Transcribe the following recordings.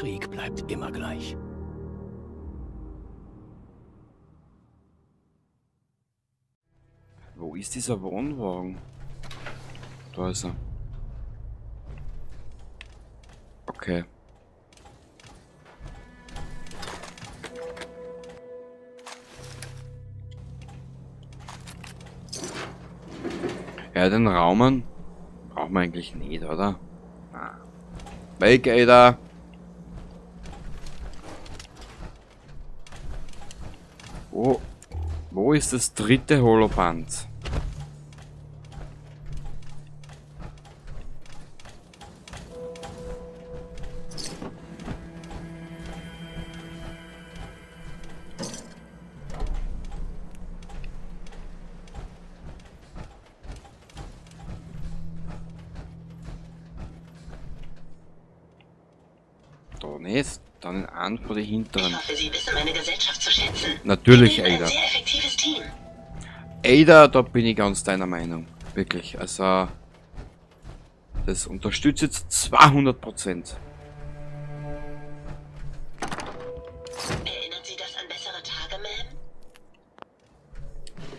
Krieg bleibt immer gleich. Wo ist dieser Wohnwagen? Da ist er. Okay. Ja, den Raumen braucht man eigentlich nicht, oder? Ah. Weg, Ada! Wo ist das dritte Holoband? Da nicht, dann in einen von den hinteren. Ich hoffe, Sie wissen meine Gesellschaft zu schätzen. Natürlich, Wir bilden Ada. ein sehr effektives Team. Ada, da bin ich ganz deiner Meinung. Wirklich, also... Das unterstützt jetzt 200%. Erinnert Sie das an bessere Tage,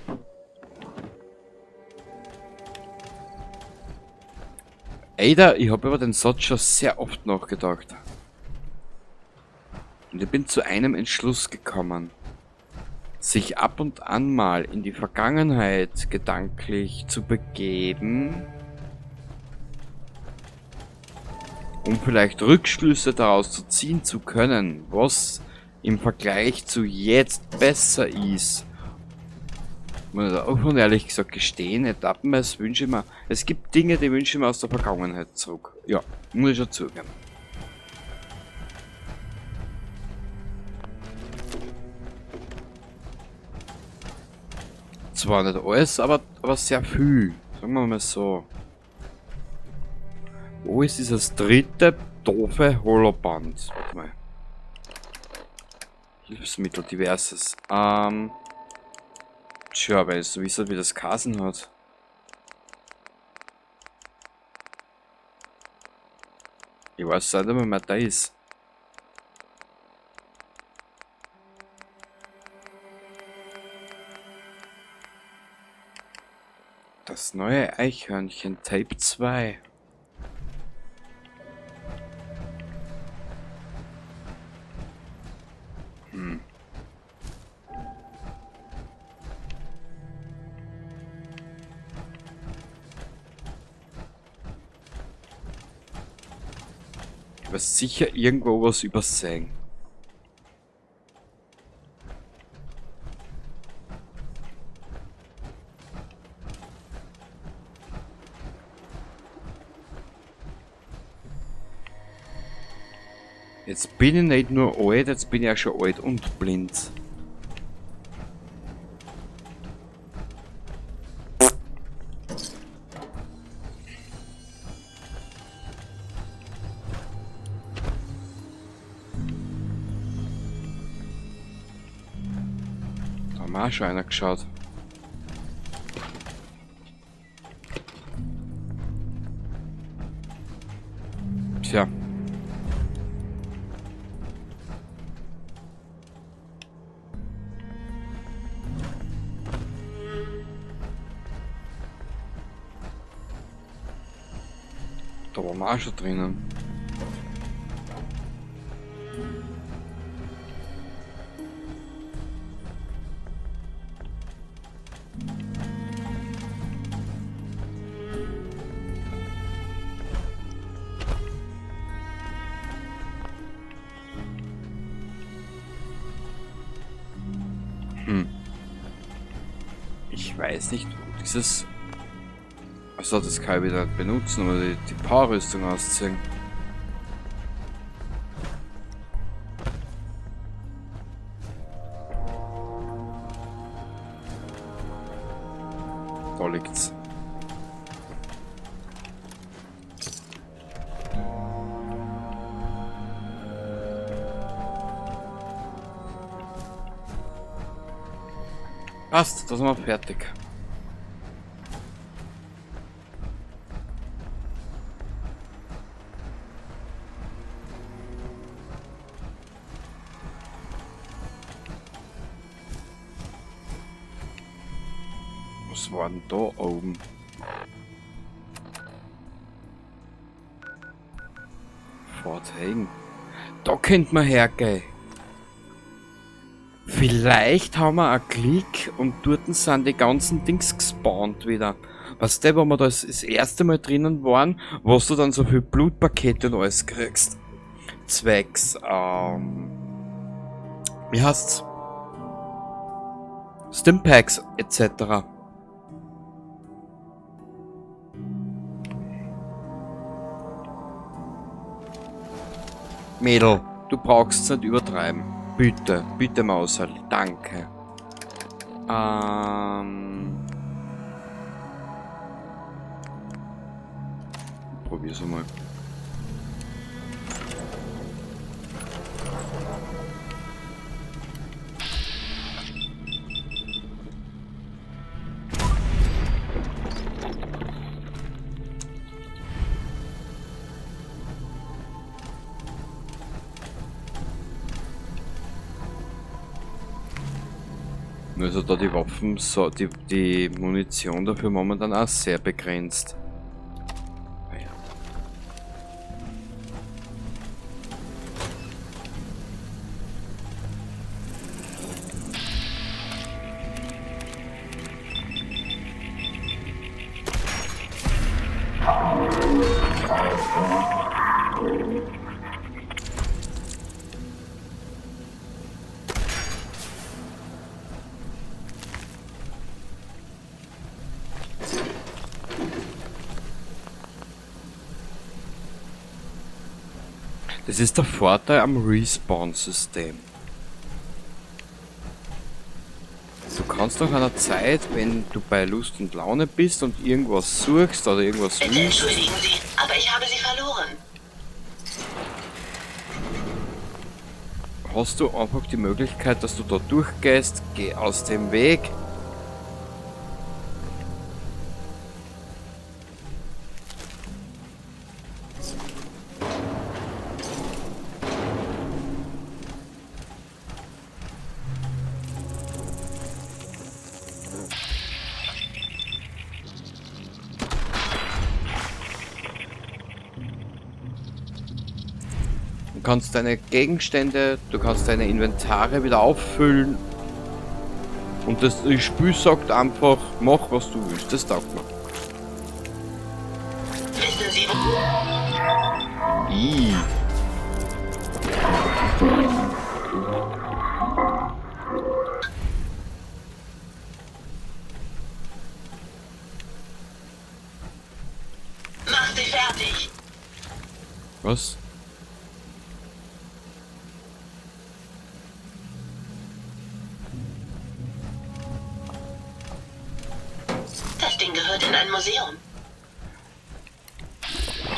Ma'am? Ada, ich hab über den Satz schon sehr oft nachgedacht. Und ich bin zu einem Entschluss gekommen. Sich ab und an mal in die Vergangenheit gedanklich zu begeben, um vielleicht Rückschlüsse daraus zu ziehen zu können, was im Vergleich zu jetzt besser ist. Muss ich auch ehrlich gesagt gestehen, etappenweise wünsche ich mir, es gibt Dinge, die wünsche ich mir aus der Vergangenheit zurück. Ja, muss ich schon zugeben. Zwar nicht alles, aber sehr viel. Sagen wir mal so. Wo ist dieses dritte doofe Holoband? Warte mal. Hilfsmittel, diverses. Tja, weil so wie es wie das Kasen hat. Ich weiß nicht, ob mehr da ist. Das neue Eichhörnchen Tape 2. Aber sicher irgendwo was übersehen. Jetzt bin ich nicht nur alt, jetzt bin ich auch schon alt und blind. Da haben wir auch schon einer geschaut. Tja. Da waren wir auch schon drinnen. Ich weiß nicht, wo dieses... Also das kann ich wieder nicht benutzen, aber die Power-Rüstung ausziehen. Da liegt's. Passt, da sind wir fertig. Was war denn da oben? Fort Hagen. Da könnte man hergehen. Vielleicht haben wir einen Klick und dort sind die ganzen Dings gespawnt wieder. Weißt du, wo wir das erste Mal drinnen waren, was du dann so viel Blutpakete und alles kriegst. Zwecks, wie heißt's? Stimpacks etc. Mädel, du brauchst es nicht übertreiben. Bitte, bitte Mauserl, danke. Probier's einmal. Also da die Waffen, so, die Munition dafür momentan auch sehr begrenzt. Ah ja. Das ist der Vorteil am Respawn-System. Du kannst nach einer Zeit, wenn du bei Lust und Laune bist und irgendwas suchst oder irgendwas Bitte willst... entschuldigen Sie, aber ich habe Sie verloren. Hast du einfach die Möglichkeit, dass du da durchgehst, geh aus dem Weg. Du kannst deine Gegenstände, du kannst deine Inventare wieder auffüllen. Und das Spiel sagt einfach, mach was du willst, das taugt mir. Wissen Sie wo? Ih. Mach sie fertig. Was? Das Ding gehört in ein Museum.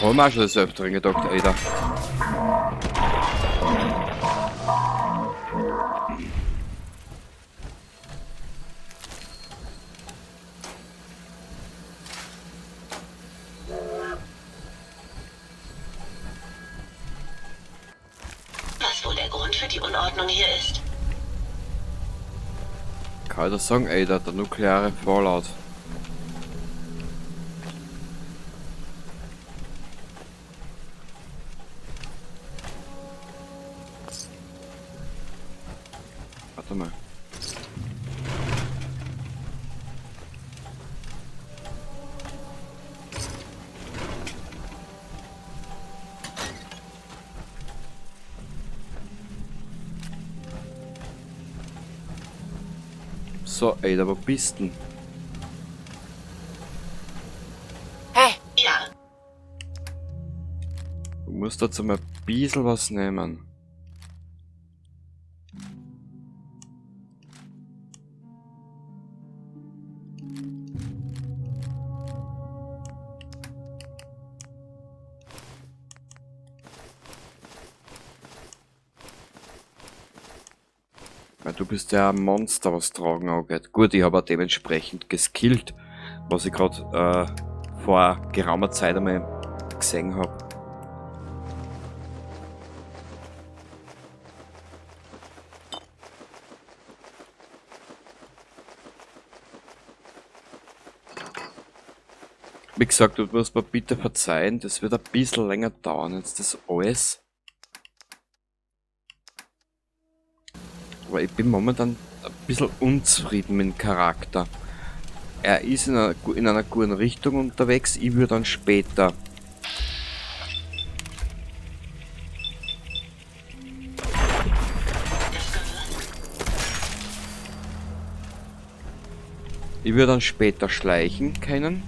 Haben wir auch schon des Öfteren gedacht, Alter. Was wohl der Grund für die Unordnung hier ist? Kann ich das sagen, Alter, der nukleare Fallout. Warte mal. So, Alter, wo bist denn? Hey! Ja. Du musst dazu mal ein bisschen was nehmen. Weil du bist ja ein Monster, was Tragen angeht. Gut, ich habe auch dementsprechend geskillt, was ich grad vor geraumer Zeit einmal gesehen hab. Wie gesagt, du musst mir bitte verzeihen, das wird ein bisschen länger dauern jetzt das alles. Aber ich bin momentan ein bisschen unzufrieden mit dem Charakter. Er ist in einer guten Richtung unterwegs, ich würde dann später. Ich würde dann später schleichen können.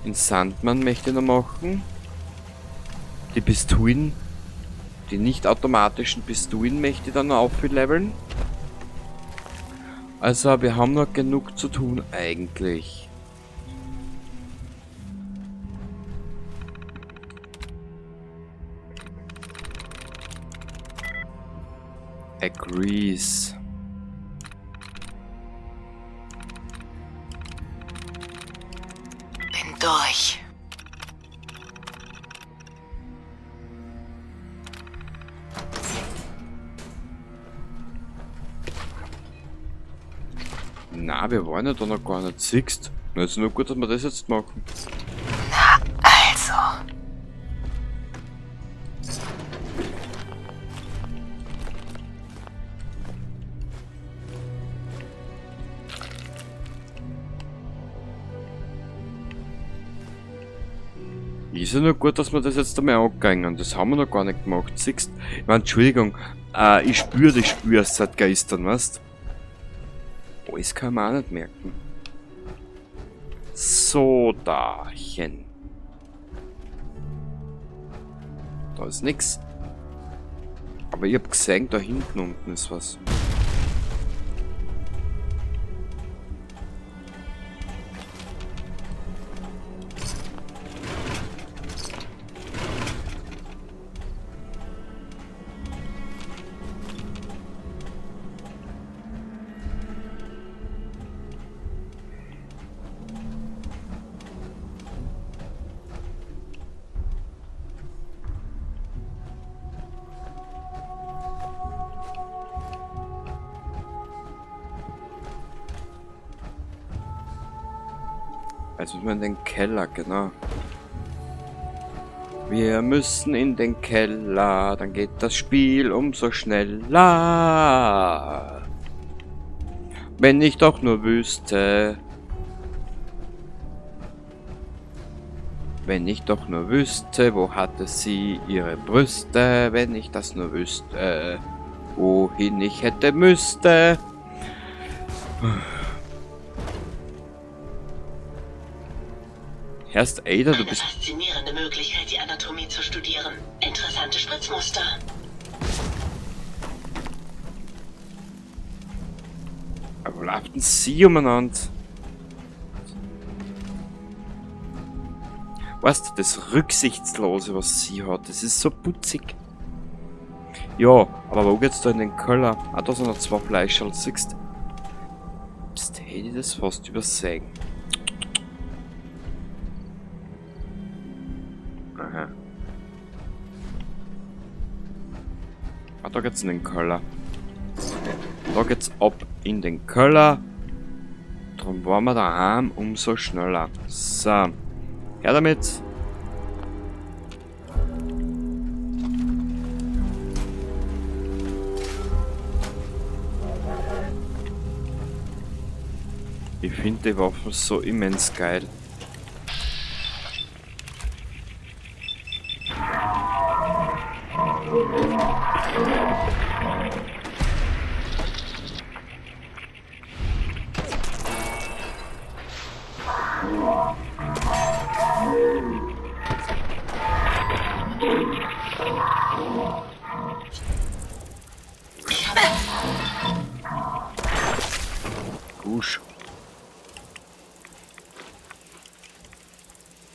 Den Sandmann möchte ich noch machen. Die Pistolen, die nicht automatischen Pistolen möchte ich dann noch aufleveln. Also wir haben noch genug zu tun eigentlich. Agrees. Bin durch. Na, wir waren ja da noch gar nicht. Siehst? Na, ist nur gut, dass wir das jetzt machen. Na, also. Ist ja nur gut, dass wir das jetzt einmal angegangen. Das haben wir noch gar nicht gemacht. Siehst? Ich meine, Entschuldigung, ich spüre das Spür erst seit gestern, weißt? Alles kann man auch nicht merken. So, dachen. Da ist nix. Aber ich hab gesehen, da hinten unten ist was. Also müssen wir in den Keller, genau. Wir müssen in den Keller, dann geht das Spiel umso schneller. Wenn ich doch nur wüsste. Wenn ich doch nur wüsste, wo hatte sie ihre Brüste. Wenn ich das nur wüsste, wohin ich hätte müsste. Erst Ada, du bist... Eine faszinierende Möglichkeit, die Anatomie zu studieren. Interessante Spritzmuster. Aber wo läuft denn sie umeinander? Weißt du, das Rücksichtslose, was sie hat, das ist so putzig. Ja, aber wo geht's da in den Keller? Ah, da sind noch zwei Fleischerl, siehst du? Psst, hätte ich das fast übersehen. Aha. Ah, da geht's in den Keller. Da geht's ab in den Keller. Drum waren wir daheim umso schneller. So. Her damit. Ich find die Waffen so immens geil. Gusch.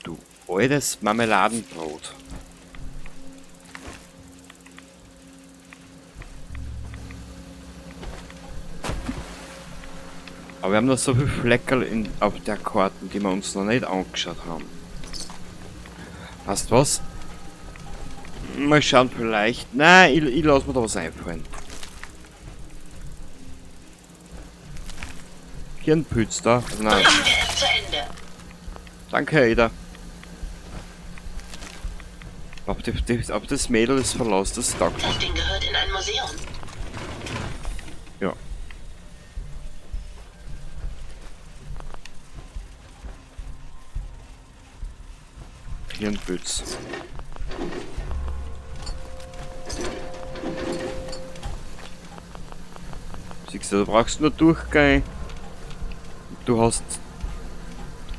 Du altes Marmeladenbrot. Aber wir haben noch so viele Fleckerl auf der Karte, die wir uns noch nicht angeschaut haben. Weißt du was? Mal schauen, vielleicht. Nein, ich lass mir da was einfallen. Hier ein Pilz da. Nein. Bringen wir es zu Ende. Danke, Ada. Auf das Mädel ist verlassen, das taugt. Das Ding gehört in ein Museum. Ja. Hirnpilz. Siehst du, da brauchst du nur durchgehen. Du hast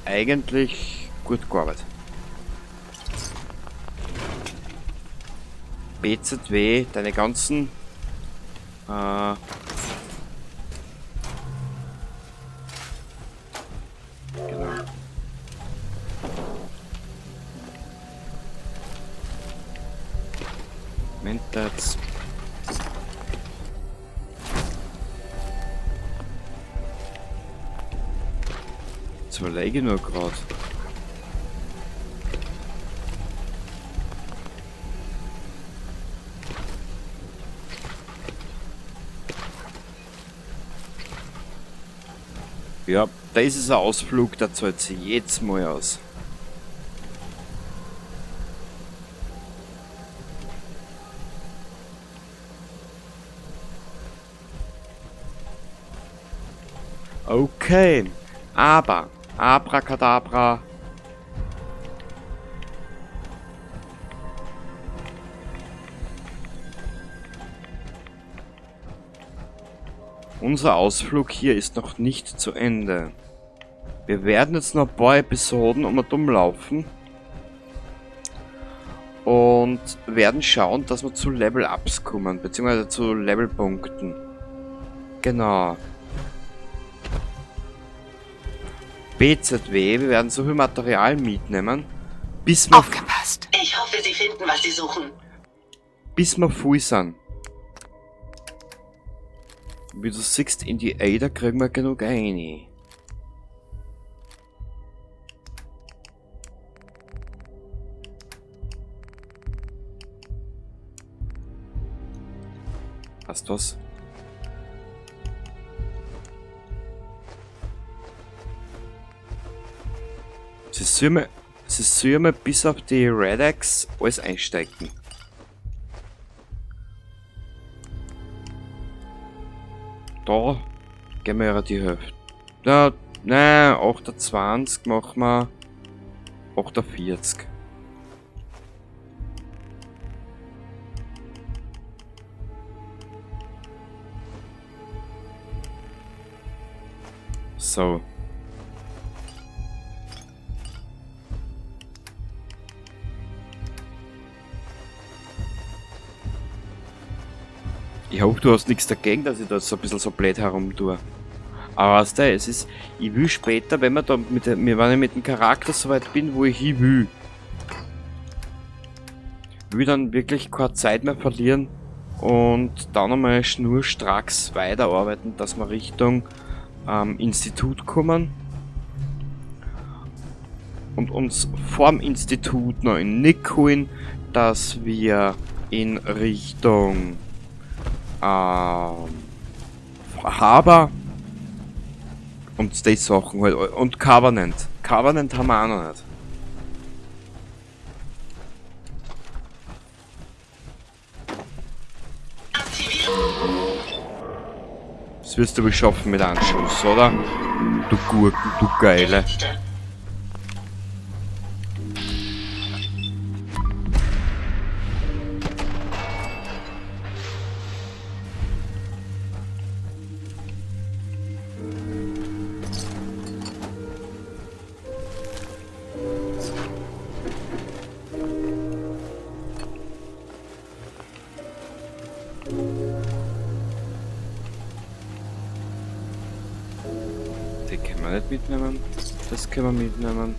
eigentlich gut gearbeitet. BZW, deine ganzen genau. Moment jetzt. Jetzt überlege ich nur grad. Ja, das ist ein Ausflug, der zahlt sich jetzt mal aus. Okay, aber Abracadabra. Unser Ausflug hier ist noch nicht zu Ende. Wir werden jetzt noch ein paar Episoden um und um laufen. Und werden schauen, dass wir zu Level-Ups kommen, beziehungsweise zu Levelpunkten. Genau. BZW, wir werden so viel Material mitnehmen, bis wir... Aufgepasst! Ich hoffe, Sie finden, was Sie suchen. Bis wir voll sind. Wie du siehst, in die Ada kriegen wir genug rein. Hast du was? Sie soll mir bis auf die Redex alles einstecken. Da gehen wir ja die Hälfte. Na, nein, 28 machen wir. 48. So. Ich hoffe, du hast nichts dagegen, dass ich da so ein bisschen so blöd herum tue. Aber weißt du, es ist, ich will später, wenn wir da mit, wenn ich mit dem Charakter so weit bin, wo ich hin will, will dann wirklich keine Zeit mehr verlieren und dann einmal schnurstracks weiterarbeiten, dass wir Richtung Institut kommen und uns vorm Institut noch in Nick holen, dass wir in Richtung Harbor und die Sachen halt und Covenant. Covenant haben wir auch noch nicht. Das wirst du wohl schaffen mit einem Schuss, oder? Du Gurken, du Geile. Die können wir nicht mitnehmen. Das können wir mitnehmen.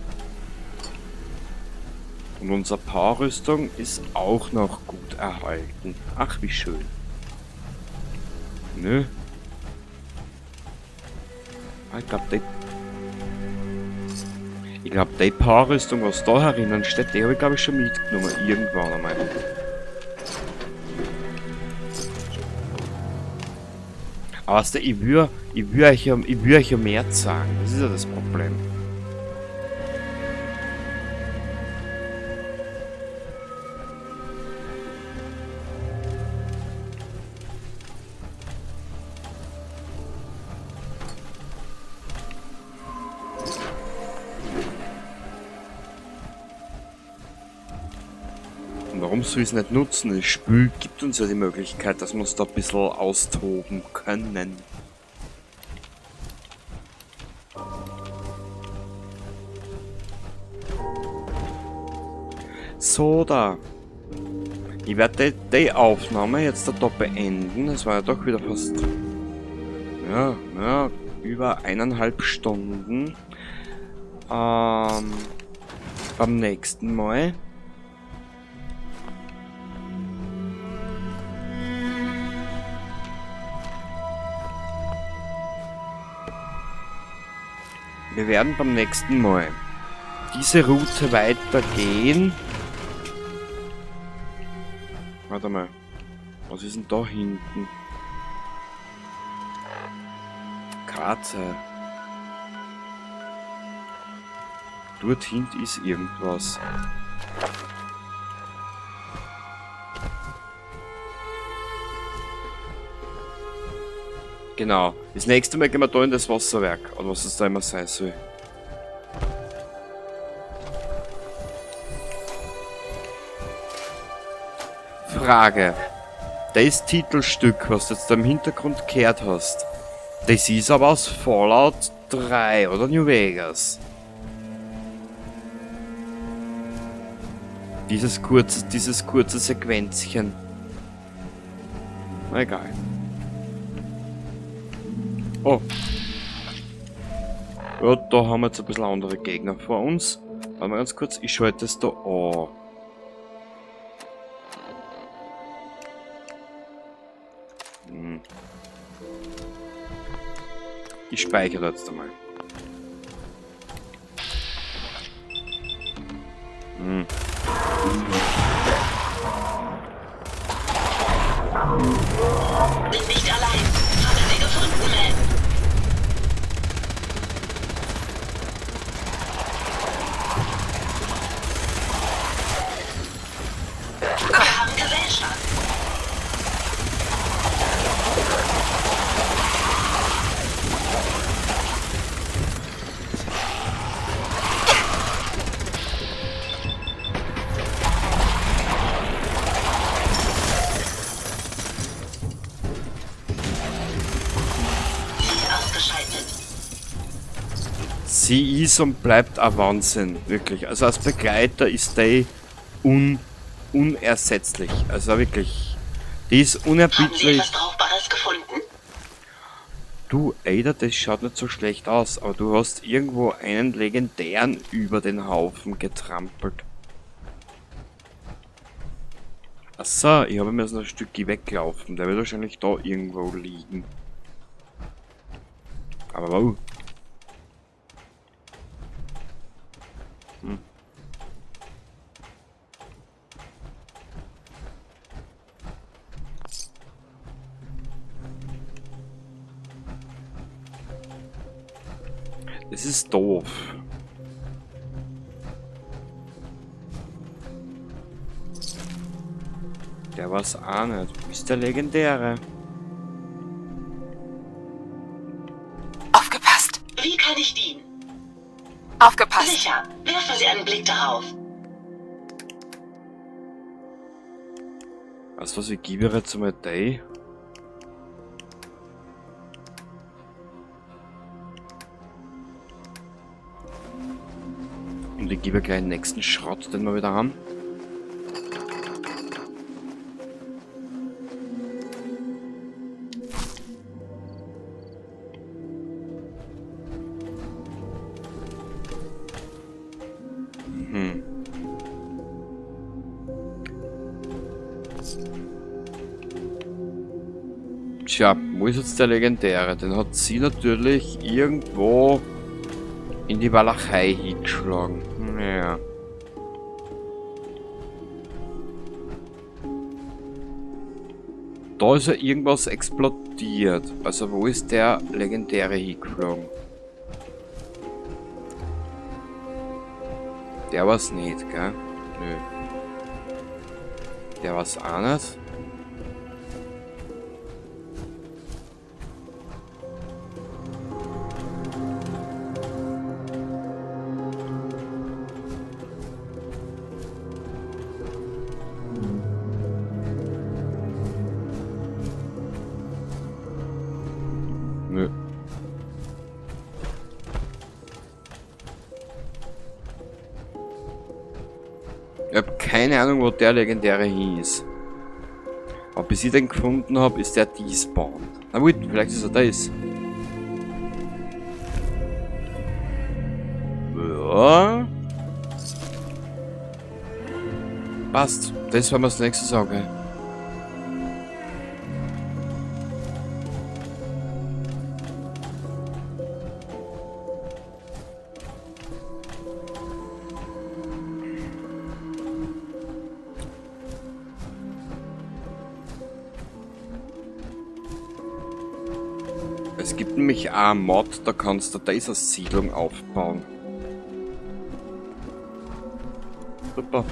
Und unsere Powerrüstung ist auch noch gut erhalten. Ach, wie schön. Nö. Ah, ich glaub, die Powerrüstung, was da herinnen steht, die habe ich, glaub ich, schon mitgenommen. Irgendwann einmal. Aber weißt du, ich will euch ja mehr zeigen. Das ist ja das Problem. Warum soll ich es nicht nutzen? Das Spiel gibt uns ja die Möglichkeit, dass wir uns da ein bisschen austoben können. So, da. Ich werde die Aufnahme jetzt da beenden. Das war ja doch wieder fast... Ja, ja, über 1,5 Stunden. Beim nächsten Mal. Wir werden beim nächsten Mal diese Route weitergehen. Warte mal. Was ist denn da hinten? Karte. Dort hinten ist irgendwas. Genau. Das nächste Mal gehen wir da in das Wasserwerk. Oder was es da immer sein soll. Frage. Das Titelstück, was du jetzt da im Hintergrund gehört hast, das ist aber aus Fallout 3 oder New Vegas. Dieses kurze Sequenzchen. Na egal. Oh. Ja, da haben wir jetzt ein bisschen andere Gegner vor uns. Warte mal ganz kurz, ich schalte das da an. Ich speichere jetzt einmal. Hm. Sind nicht allein. Haben Sie gefunden, Ma'am. Wir haben Gesellschaft. Sie ist und bleibt ein Wahnsinn, wirklich. Also als Begleiter ist die unersetzlich. Also wirklich, die ist unerbittlich. Haben Sie etwas Brauchbares gefunden? Du, Ada, das schaut nicht so schlecht aus, aber du hast irgendwo einen legendären über den Haufen getrampelt. Achso, ich habe mir so ein Stück weglaufen. Der wird wahrscheinlich da irgendwo liegen. Aber wow. Hm. Das ist doof. Der war's auch nicht. Wo ist der Legendäre? Aufgepasst! Wie kann ich dienen? Aufgepasst! Sicher. Werfen Sie einen Blick darauf. Weißt du was, ich gebe jetzt einmal die. Und ich gebe gleich den nächsten Schrott, den wir wieder haben. Tja, wo ist jetzt der Legendäre? Den hat sie natürlich irgendwo in die Walachei hingeschlagen. Ja. Da ist ja irgendwas explodiert. Also wo ist der Legendäre hingeflogen? Der war's nicht, gell? Nö. Der war's auch nicht. Ich habe keine Ahnung, wo der legendäre hin ist. Aber bis ich den gefunden habe, ist der despawned. Na gut, vielleicht ist er da ist. Ja. Passt. Das werden wir das nächste sagen. Es gibt nämlich auch einen Mod, da kannst du Dazer-Siedlung aufbauen. Super.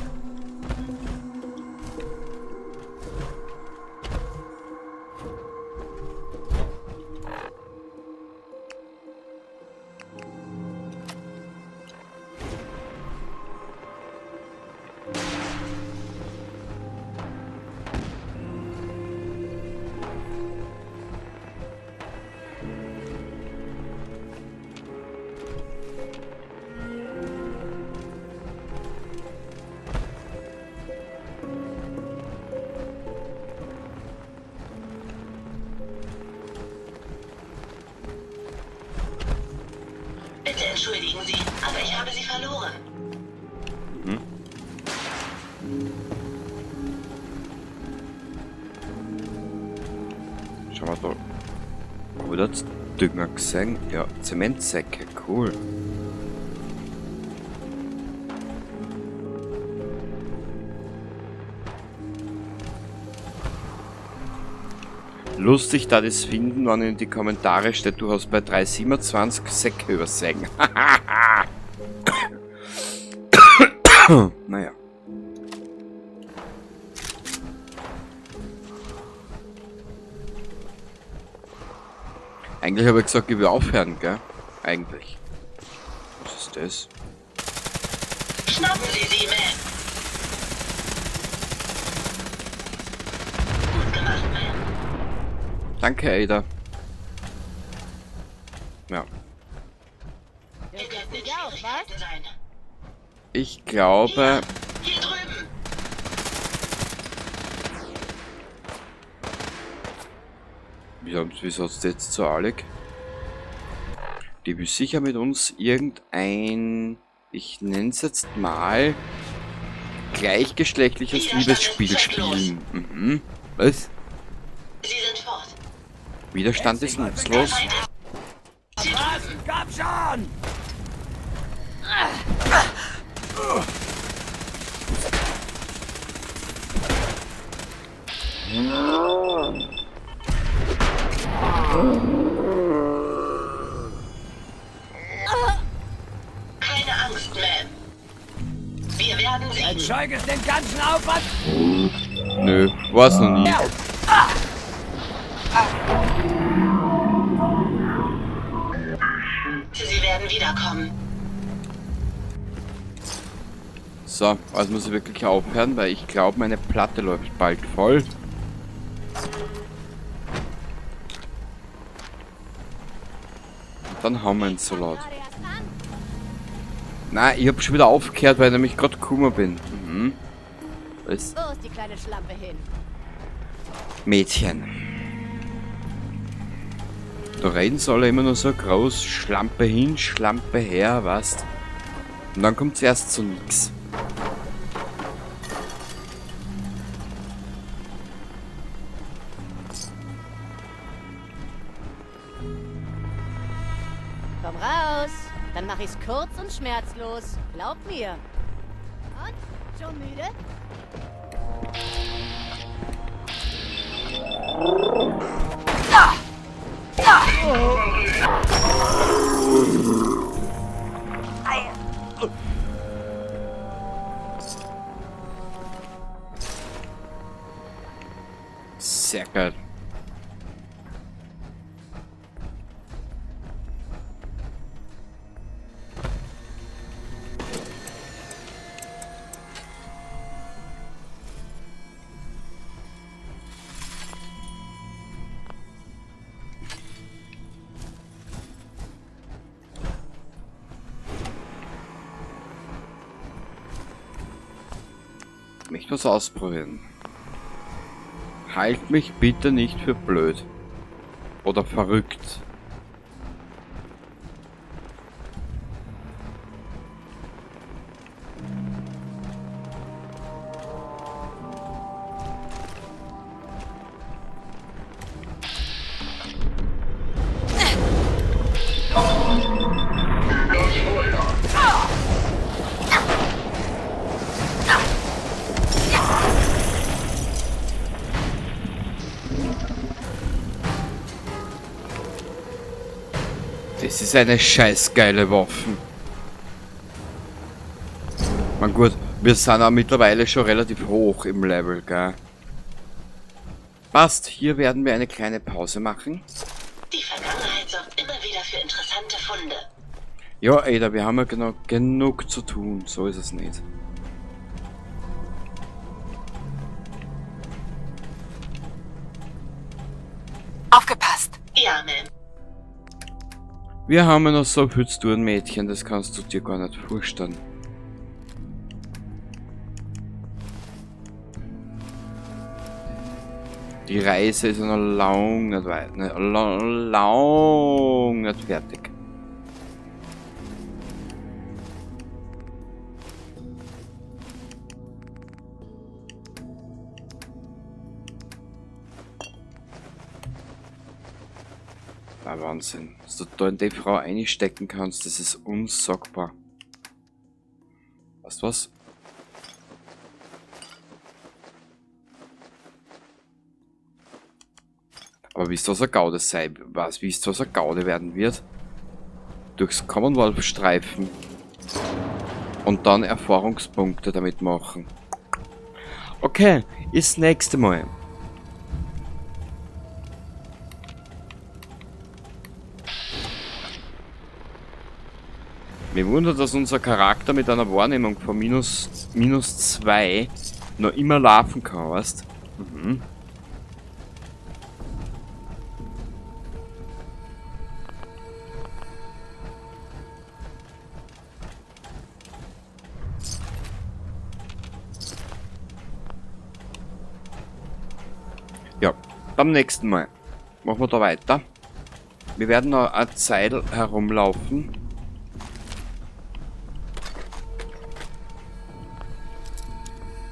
Bitte entschuldigen Sie, aber ich habe Sie verloren. Mhm. Schauen wir da. Habe ich das Dünger gesehen? Ja, Zementsäcke, cool. Lustig, da das finden, wenn in die Kommentare steht, du hast bei 3,27 Säcke übersehen. Naja. Eigentlich habe ich gesagt, ich will aufhören, gell? Eigentlich. Was ist das? Schnappen Sie sie, Ma'am. Gut gemacht, Ma'am. Danke, Ada. Ja. Wir könnten in Schwierigkeiten sein. Ich glaube... Hier drüben. Wieso hat's jetzt so Alec? Die will sicher mit uns irgendein, ich nenn's jetzt mal, gleichgeschlechtliches Liebesspiel spielen. Mhm. Was? Sie sind fort. Widerstand ist nutzlos. Komm schon! Keine Angst, Ma'am. Wir werden siegen. Entschuldige es den ganzen Aufwand. Nö, war's noch nie. Sie werden wiederkommen. So, also muss ich wirklich aufhören, weil ich glaube, meine Platte läuft bald voll. Und dann haben wir ihn so laut. Nein, ich hab schon wieder aufgehört, weil ich nämlich grad gekommen bin. Mhm. Was? Wo ist die kleine Schlampe hin? Mädchen. Da reden sie alle immer nur so groß, Schlampe hin, Schlampe her, weißt. Und dann kommt's erst zu nix. Komm raus, dann mach ich's kurz und schmerzlos. Glaub mir. Und? Schon müde? Sehr geil. Ich möchte was ausprobieren. Halt mich bitte nicht für blöd. Oder verrückt. Das ist eine scheißgeile Waffe. Man gut, wir sind auch mittlerweile schon relativ hoch im Level, gell? Passt, hier werden wir eine kleine Pause machen. Die Vergangenheit sorgt immer wieder für interessante Funde. Ja, Ada, wir haben ja genau genug zu tun, so ist es nicht. Aufgepasst! Ja, Ma'am. Wir haben ja noch so viel zu tun, Mädchen, das kannst du dir gar nicht vorstellen. Die Reise ist ja noch lang nicht weit, ne, lang nicht fertig. Ah, Wahnsinn. Was du da in die Frau einstecken kannst, das ist unsagbar. Weißt du was? Aber wisst ihr, was eine Gaude sei? Was, wisst ihr, was eine Gaude werden wird? Durchs Commonwealth streifen. Und dann Erfahrungspunkte damit machen. Okay, ist nächste Mal. Mir wundert, dass unser Charakter mit einer Wahrnehmung von minus 2 noch immer laufen kann, weißt? Mhm. Ja, beim nächsten Mal machen wir da weiter. Wir werden noch eine Zeit herumlaufen.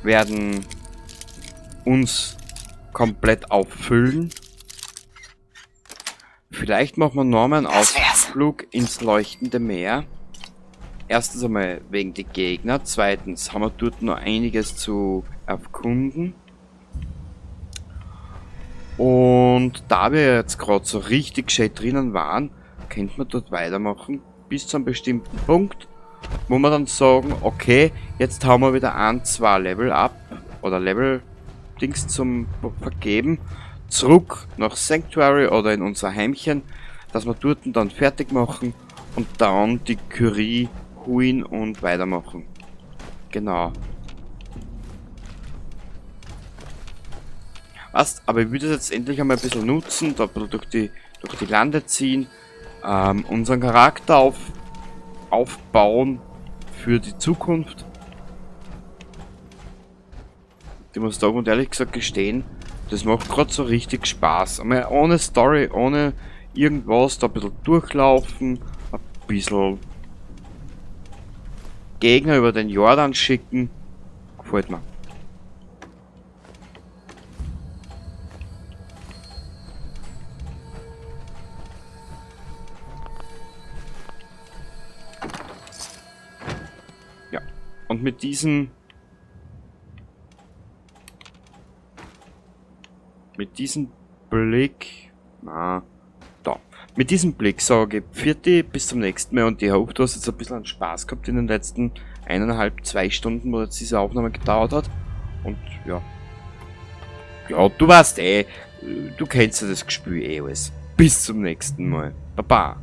Werden uns komplett auffüllen. Vielleicht machen wir noch mal einen Das wär's. Ausflug ins leuchtende Meer. Erstens einmal wegen die Gegner. Zweitens haben wir dort noch einiges zu erkunden. Und da wir jetzt grad so richtig gescheit drinnen waren, könnte man dort weitermachen bis zu einem bestimmten Punkt, wo wir dann sagen, okay, jetzt haben wir wieder 1, 2 Level up oder Level Dings zum Vergeben, zurück nach Sanctuary oder in unser Heimchen, dass wir dort dann fertig machen und dann die Curie holen und weitermachen. Genau. Passt, aber ich würde das jetzt endlich einmal ein bisschen nutzen, da ein bisschen durch die Lande ziehen, unseren Charakter aufbauen für die Zukunft. Ich muss da und ehrlich gesagt gestehen, das macht grad so richtig Spaß. Einmal ohne Story, ohne irgendwas, da ein bisschen durchlaufen, ein bisschen Gegner über den Jordan schicken. Gefällt mir. Ja, und mit diesem Blick, na, da. Mit diesem Blick sage ich Pfiat, bis zum nächsten Mal und ich hoffe, du hast jetzt ein bisschen einen Spaß gehabt in den letzten eineinhalb, 2 Stunden, wo jetzt diese Aufnahme gedauert hat. Und ja. Ja, du weißt eh, du kennst ja das Gespül eh alles. Bis zum nächsten Mal. Baba.